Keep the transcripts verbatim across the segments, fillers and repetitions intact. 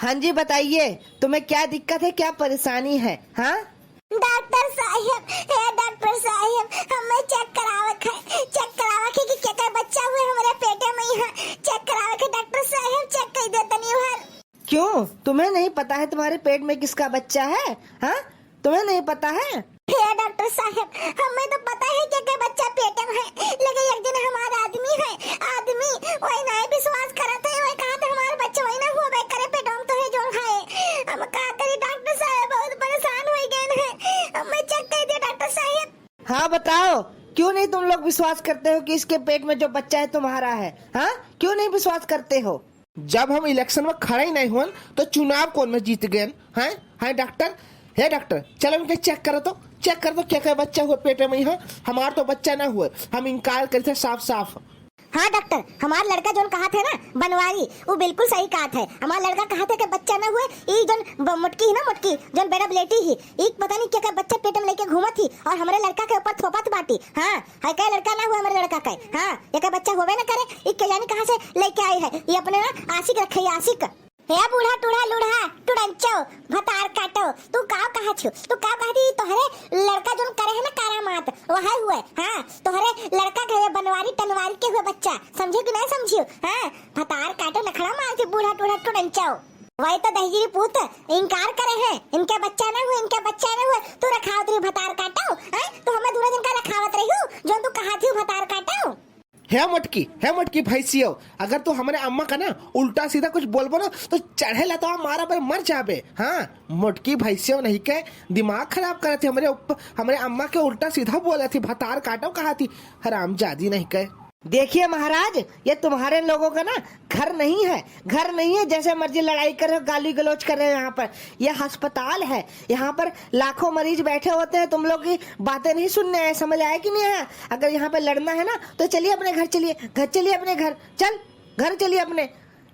हाँ जी, बताइए, तुम्हें क्या दिक्कत है, क्या परेशानी है? हाँ, डॉक्टर साहेब, हे डॉक्टर साहेब, हमें चेक करावक है, चेक करावक है कि केकर बच्चा हुए हमरे पेटे में यहाँ। चेक करावक है डॉक्टर साहेब, चेक कर दे तनी भर। क्यों, तुम्हें नहीं पता है तुम्हारे पेट में किसका बच्चा है? हाँ, तुम्हें नहीं पता है? हे डॉक्टर साहेब, हमें तो पता है कि के बच्चा पेट में है, लेकिन एक दिन हमारा आदमी है, आदमी, वही नहीं विश्वास करत है, वही कहा था हमारा बच्चा वही ना हुआ, करे पेट में तो है जो है। हम का करी डॉक्टर साहेब, बहुत परेशान हो गए हैं, हमें चेक कर दे डॉक्टर साहेब। हाँ बताओ, क्यों नहीं तुम लोग विश्वास करते हो कि इसके पेट में जो बच्चा है तुम्हारा है? हाँ, क्यों नहीं विश्वास करते हो? जब हम इलेक्शन में खड़ा ही नहीं हुअन, तो चुनाव कौन में जीत गए हैं? हैं डॉक्टर, हे डॉक्टर, चलो इनके चेक करो तो, चेक करो तो क्या क्या बच्चा हुआ पेटे में यहाँ। हमार तो बच्चा ना हुआ, हम इनकार करते साफ साफ। हाँ डॉक्टर, हमार लड़का जोन कहा थे ना बनवारी, वो बिल्कुल सही कहा थे। हमार लड़का कहा थे कि बच्चा ना हुए, ई जोन ब-, मोटकी ही ना मोटकी, जोन बेड़ा ब्लेटी ही, ई पता नहीं क्या क्या बच्चा पेट में लेके घूमत ही और हमरे लड़का के ऊपर थोपत बाटी। हाँ, है क्या लड़का ना हुए हमरे लड़का के? हाँ, ये क्या बच्चा होवे ना करे, ई के जानी कहाँ से लेके आई है, ये अपने ना आशिक रखे ही, आशिक। हे बूढ़ा टूढ़ा लूढ़ा टुड़ंचो, भतार काटो, तू का कहा छु? तू का कहा थी तोहरे लड़का जोन करे है ना कारामात, वह हुए। हाँ, तोहरे लड़का के हुए बनवारी टनवारी के हुए बच्चा, समझे कि नहीं समझियो? हाँ, भतार काटो नखड़ा मार थी बूढ़ा टूढ़ा टुड़ंचो। वही तो दहिजरी पूत इनकार करे हैं, इनके बच्चा ना हुए, इनके बच्चा ना हुए, तू रखावत रही भतार काटो, हैं? तू हमें दूनो दिन का रखावत रही हो, जोन तू कहा थी भतार काटो। हे मोटकी, हे मोटकी भैंसियो, अगर तू हमरे अम्मा का ना उल्टा सीधा कुछ बोलबो ना तो चढ़े ला तो मारा पर मर जाबे। हाँ, मोटकी भैंसियो नहीं के दिमाग खराब करत है हमरे ऊपर, हमरे अम्मा के उल्टा सीधा बोलत ही, भतार काटो कहा थी, हरामजादी नहीं के। देखिए महाराज, ये तुम्हारे लोगों का ना घर नहीं है, घर नहीं है, जैसे मर्जी लड़ाई कर रहे हो, गाली गलौज कर रहे हो यहाँ पर। ये अस्पताल है, यहाँ पर लाखों मरीज बैठे होते हैं, तुम लोग की बातें नहीं सुनने आए, समझ आया कि नहीं आया? अगर यहाँ पे लड़ना है ना तो चलिए अपने घर चलिए, घर चलिए अपने घर, चल घर चलिए अपने।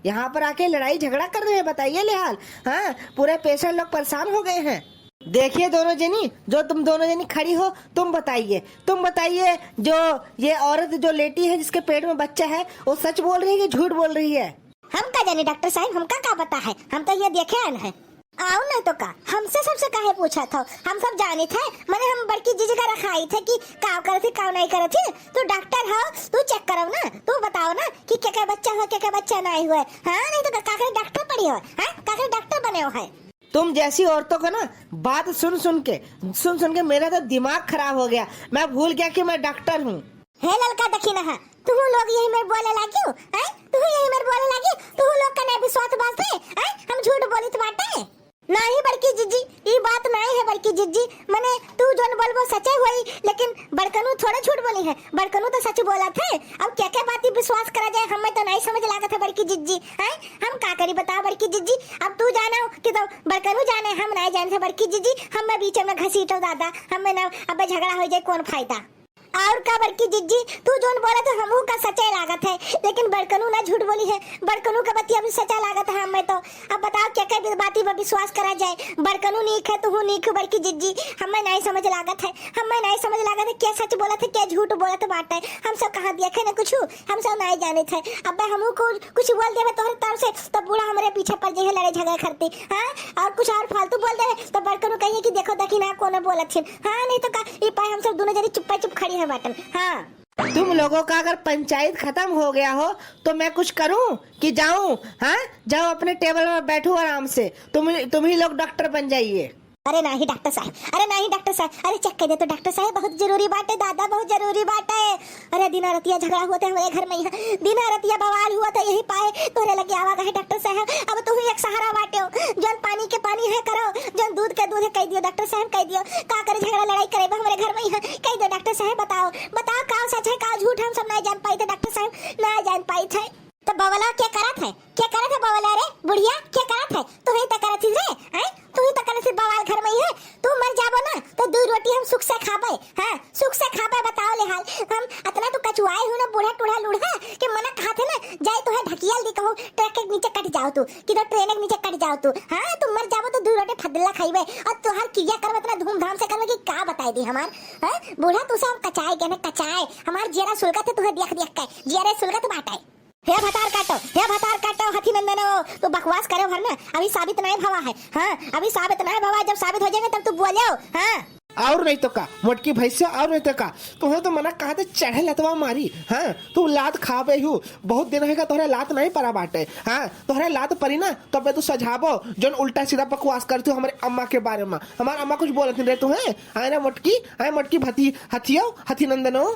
यहाँ पर आके लड़ाई झगड़ा कर रहे हैं, बताइए ले हाल। हाँ, पूरे पेशेंट लोग परेशान हो गए हैं। देखिए दोनों जनी, जो तुम दोनों जनी खड़ी हो, तुम बताइए, तुम बताइए, जो ये औरत जो लेटी है जिसके पेट में बच्चा है, वो सच बोल रही है कि झूठ बोल रही है? हम का जानी डॉक्टर साहब, हमका का पता है, हम तो ये देखे आन है। आओ नहीं तो का, हमसे सबसे काहे पूछत हो? हम सब जानित है, मने हम बड़की जीजी का रखाई थे कि काव करत ही, काव नहीं करत ही। तू डॉक्टर हो, तू चेक करव ना, तू बताओ ना कि के के बच्चा हुआ, के के बच्चा नहीं हुआ। हाँ, नहीं तो का, का करे डॉक्टर पढ़ी हो, हाँ, का करे डॉक्टर बने हो है। तुम जैसी औरतों का ना बात सुन सुन के, सुन सुन के मेरा तो दिमाग खराब हो गया। मैं भूल गया कि मैं डॉक्टर हूँ। हे ललका दखिनहा, तुहू लोग यही मेर बोले लागियो, हैं? तुहू यही मेर बोले लागियो, तुहू लोग का नहीं विश्वास बात है, हैं? हम झूठ बोलित बाटे? नाही बड़की जिज्जी, ई बात नाही है बड़की जिज्जी, मने तू जोन बोलबो सचे होई, लेकिन बड़कनू थोड़े झूठ बोली है, बड़कनू तो सच बोलत है। अब के के बात ई विश्वास करा जाए, हमें तो नहीं समझ लागत है बड़की जिज्जी, हैं? हम का करी बताओ बड़की जिज्जी, अब तू जानो कि तो बड़कनू जाने, हम नहीं जानते बड़की जिज्जी, हमें बीच में घसीटो दादा, हमें ना अब झगड़ा हो जाए, कौन फायदा? और का बड़की जिज्जी, तू जोन बोलत हो हमहू का सचे लागत है, लेकिन बड़कनू ना झूठ बोली है, बड़कनू का बतिया भी सचा लागत है हमें तो। अब बताओ के के बाती पर विश्वास करा जाए, बड़कनू नीक है, तुहू नीक हो बड़की जिज्जी, हमें नहीं समझ लागत है, हमें नहीं समझ लागत है के सच बोलत है, के झूठ बोलत बाटे, हम सब कहाँ देखे न कुछ, हम सब नहीं जानित है। अब हमहू को कुछ बोल देवे तोहरे तरफ से तो बूढ़ा हमरे पीछे पड़ जाइए लड़े झगड़े करते, हाँ, और कुछ और फालतू बोल देवे तो बड़कनू कहिए कि देखो दखिनहा कोनो बोलत छिन, हाँ, नहीं तो का, ई पाए हम सब दोनों जनी चुप्पा चुप खड़ी है बाटन। हाँ। तुम लोगों का अगर पंचायत खत्म हो गया हो तो मैं कुछ करूं कि जाऊं? हाँ, जाओ अपने टेबल में बैठो आराम से, तुम तुम ही लोग डॉक्टर बन जाइए। अरे नाही डॉक्टर साहब, अरे नाही डॉक्टर साहब, अरे चेक कर दे तो डॉक्टर साहब, बहुत जरूरी बात है दादा, बहुत जरूरी बात है। अरे दिना रतिया झगड़ा होते हमारे घर में, यहाँ दिना रतिया बवाल हुआ था, यही पाए तोरे लगे आवा गए डॉक्टर साहब। अब तू ही एक सहारा बाटे हो, जौन पानी के पानी है करो, जौन दूध के दूध है कह दियो डॉक्टर साहब, कह दियो। का करे झगड़ा लड़ाई करे बा हमारे घर में यहाँ, कह दियो डॉक्टर साहब, बताओ बताओ का सच है का झूठ है, हम सब नहीं जान पाई थे डॉक्टर साहब, नहीं जान पाई थे। तो बवला के करत है, के करत है बवला रे बुढ़िया, के करत है? तू ही तो करत है रे, हैं? तू ही तो करे से बवाल घर में ही है। तू मर जाबो ना तो दू रोटी हम सुख से खाबे। हाँ, सुख से खाबे। बताओ ले हाल, हम अतना तो कचुआए हूँ ना बूढ़ा टूढ़ा लूढ़ा कि मना कहा थे ना जाए तो है ढकियल दी कहूँ ट्रक के नीचे कट जाओ तू, कि तो ट्रेन के नीचे कट जाओ तू। हाँ, तू मर जाबो तो दू रोटी फदला खाइबे और तोहार क्रिया कर्म इतना धूमधाम से करबे कि का बताई दी हमार। हाँ, बूढ़ा तू से हम कचाए गए ना कचाए, हमार जियरा सुलगत है तुहे देख देख के, जियरा सुलगत बाटे। हे भतार काटो, हे भतार काटो, हथी नंदनो, तू बकवास करे भर ना, अभी साबित नाहीं भवा है। हाँ, अभी साबित नाहीं भवा, जब साबित हो जाएगा तब तू बोलो। हाँ। और नहीं तो का, मोटकी भैंसिया, और नहीं तो का, तुहे तो मना कहा थे चढ़े लतवा मारी। हाँ, तू लात खाबे हूँ, बहुत दिन होगा तोहरे लात नहीं परा बाटे। हाँ, तोहरे लात परी ना, तबे तू सझाबो, जोन उल्टा सीधा बकवास करती हो हमारे अम्मा के बारे में। हमार अम्मा कुछ बोलत नहीं रहे तुहे? आए ना मोटकी, आए मोटकी भती, हथियो, हथी नंदनो।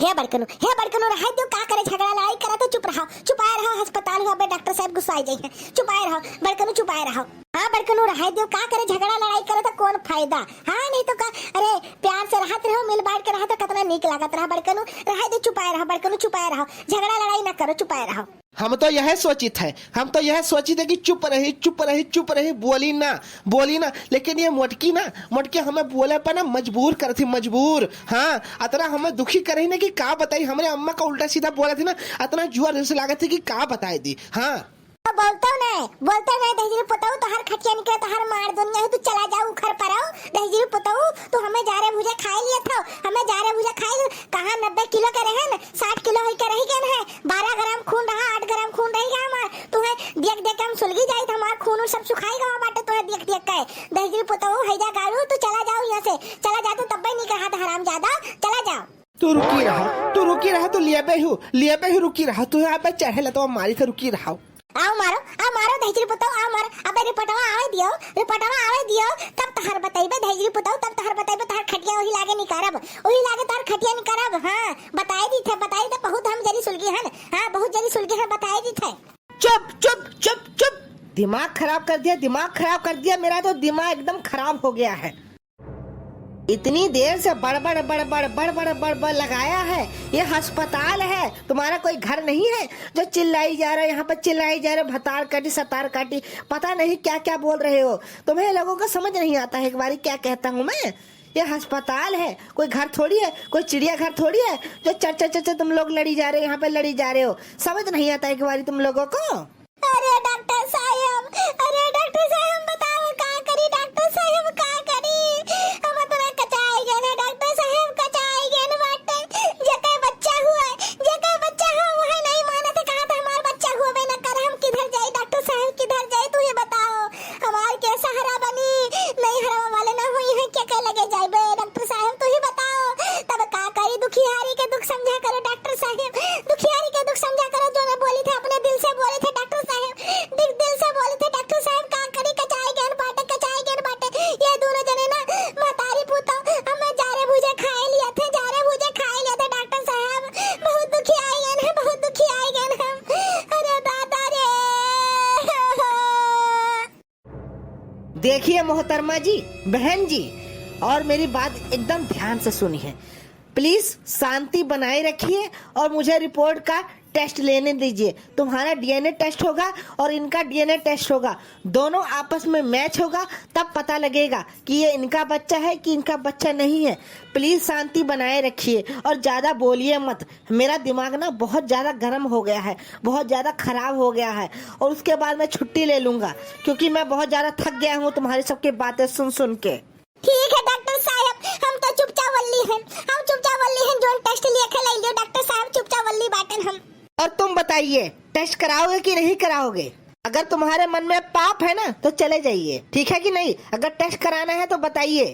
हे बड़कनू, हे बड़कनू, रहाई दियो, का करे झगड़ा लड़ाई करा तो चुप रहो, चुपाए रहो, अस्पताल हुआ बे, डॉक्टर साहब गुस्साई जाई हैं, चुपाए रहो, बड़कनू चुपाए रहो। हाँ बड़कनू, रहाई दियो, का करे झगड़ा लड़ाई करा तो कौन फायदा? हाँ नहीं तो का, अरे प्यार से रहत रहो, मिल बांट के रहो तो कितना नीक लागत रहा बड़कनू, रहाई दियो, चुपाए रहो बड़कनू, चुपाए रहो, झगड़ा लड़ाई ना करो, चुपाए रहो। हम तो यह सोचित है, हम तो यह सोचित है कि चुप रही, चुप रही, चुप रही, बोली ना, बोली ना। लेकिन ये मोटकी ना, मोटकी हमें बोले पर ना मजबूर करत ही, मजबूर। हाँ, अतना हमें दुखी करही ना कि का बताई, हमरे अम्मा का उल्टा सीधा बोलत ही ना, अतना जुआ दिल से लागत ही कि का बताई दी। हाँ। तो बोलतो नहीं, बोलतो नहीं, दहिजरी पुतऊ, तोहर खटिया निकरे, तोहर मार दुनिया है, तू चला जाओ उखर पर आओ, दहिजरी पुतऊ, तू हमें जारे भुजे खाए लिए थो, हमें जारे भुजे खाए लिए, कहाँ नब्बे किलो के रहे न, साठ किलो होई के रही गए हैं, बारह ग्राम खून रहा, आठ ग्राम खून रही गया हमार। तुहे देख देख के हम सुलगी जाइत, हमार खून उन सब सुखाई गवा बाटे तुहे देख देख के। दहिजरी पुतऊ, हैजा गाड़ू, तू चला जाओ यहाँ से, चला जा तू, तब्बे निक रहा था हरामजादा, चला जाओ। तू रुकी रहा, तू रुकी रहा, तू लियबे हूँ, लियबे हूँ, रुकी रहा, तू यहाँ पे चढ़े लतवा मारी थे, रुकी रहा। आओ मारो, आओ मारो, दहिजरी पुतऊ, आओ मारो। अबे रिपोर्टवा आवे दियो, रिपोर्टवा आवे दियो, तब तहर बतइबे, दहिजरी पुतऊ, तब तहर बतइबे, तहर खटिया वही लागे निकारब, वही लागे तहर खटिया निकारब। हाँ, बताए दी थे, बताए दी थे, बहुत हम जरी सुलगी हन, हाँ, बहुत जरी सुलगी हन, बताए दी थे। चुप, चुप, चुप, चुप। दिमाग खराब कर दिया, दिमाग खराब कर दिया मेरा, तो दिमाग एकदम खराब हो गया है। इतनी देर से बड़बड़, बड़बड़, बड़बड़, बड़बड़ लगाया है। ये अस्पताल है, तुम्हारा कोई घर नहीं है जो चिल्लाई जा रहे हो, यहाँ पर चिल्लाई जा रहे हो, भतार काटी, सतार काटी, पता नहीं क्या क्या बोल रहे हो। तुम्हें लोगों को समझ नहीं आता है एक बारी क्या कहता हूँ मैं। ये अस्पताल है, कोई घर थोड़ी है, कोई चिड़ियाघर थोड़ी है जो चर चर चर चर तुम लोग लड़ी जा रहे हो, यहाँ पे लड़ी जा रहे हो। समझ नहीं आता एक बारी तुम लोगों को। अरे डॉक्टर साहब, अरे डॉक्टर साहब, बताओ का करी डॉक्टर साहब, का करी? हम अतना कचाई गए ना डॉक्टर साहब, कचाई गए ना बाटे। जेकर बच्चा हुआ, जेकर बच्चा हुआ, वह नहीं मानत, कहा था हमार बच्चा हुआ बे ना करे, हम किधर जाई डॉक्टर साहब, किधर जाई, तू ही बताओ। हमार के सहारा बनी, नहीं हरवा वाले ना हुई है, के के लगे जाइबे? डॉक्टर साहब, तू ही बताओ, तब का करी? दुखियारी के दुख समझा करो, डॉक्टर साहब, दुखियारी के दुख समझा करो। जो ना बोली थे, अपने दिल से बोली थे, डॉक्टर साहब, दिल, दिल से बोली थे, डॉक्टर साहब, का करी? कचाई गए बाटे, कचाई गए बाटे। ये दोनों जने ना, महतारी पूतो, हमें जारे भूजे खाए लिया थे, जारे भूजे खाए लिया थे, डॉक्टर साहब, बहुत दुखियाई गए हैं, बहुत दुखियाई गए हम। अरे दादा रे। देखिए मोहतरमा जी, बहन जी, और मेरी बात एकदम ध्यान से सुनिए। प्लीज शांति बनाए रखिए और मुझे रिपोर्ट का टेस्ट लेने दीजिए। तुम्हारा डीएनए टेस्ट होगा और इनका डीएनए टेस्ट होगा, दोनों आपस में मैच होगा, तब पता लगेगा कि ये इनका बच्चा है कि इनका बच्चा नहीं है। प्लीज शांति बनाए रखिए और ज़्यादा बोलिए मत। मेरा दिमाग ना बहुत ज़्यादा गर्म हो गया है, बहुत ज़्यादा खराब हो गया है, और उसके बाद मैं छुट्टी ले लूँगा, क्योंकि मैं बहुत ज़्यादा थक गया हूँ तुम्हारी सबकी बातें सुन सुन के। ठीक है डॉक्टर साहब, हम तो चुपचाप वल्ली हैं, हम चुपचाप वल्ली हैं, जोन टेस्ट लिया के ले लियो डॉक्टर साहब, चुपचाप वल्ली बाटन हम। और तुम बताइए, टेस्ट कराओगे कि नहीं कराओगे? अगर तुम्हारे मन में पाप है ना, तो चले जाइए, ठीक है कि नहीं? अगर टेस्ट कराना है तो बताइए।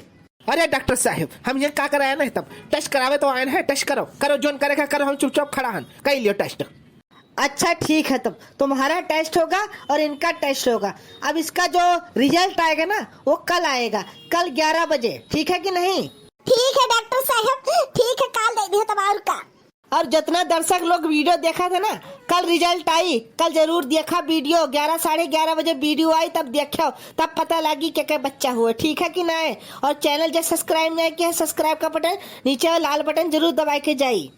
अरे डॉक्टर साहब, हम ये का कराया नहीं तब? टेस्ट करावे तो आए हैं, टेस्ट करो, करो, जोन करे का करो, हम चुपचाप खड़ा हन, कर लियो टेस्ट। अच्छा ठीक है, तब तुम्हारा टेस्ट होगा और इनका टेस्ट होगा। अब इसका जो रिजल्ट आएगा ना, वो कल आएगा, कल ग्यारह बजे, ठीक है कि नहीं? ठीक है डॉक्टर साहब, ठीक है, काल दे दिया तब और का। और जितना दर्शक लोग वीडियो देखा था ना, कल रिजल्ट आई, कल जरूर देखा वीडियो, ग्यारह, साढ़े ग्यारह बजे वीडियो आई, तब देखो, तब पता लगी के के बच्चा हुआ, ठीक है कि नहीं? और चैनल जो सब्सक्राइब नहीं किया है, सब्सक्राइब का बटन नीचे वाला लाल बटन जरूर दबाए के जाई।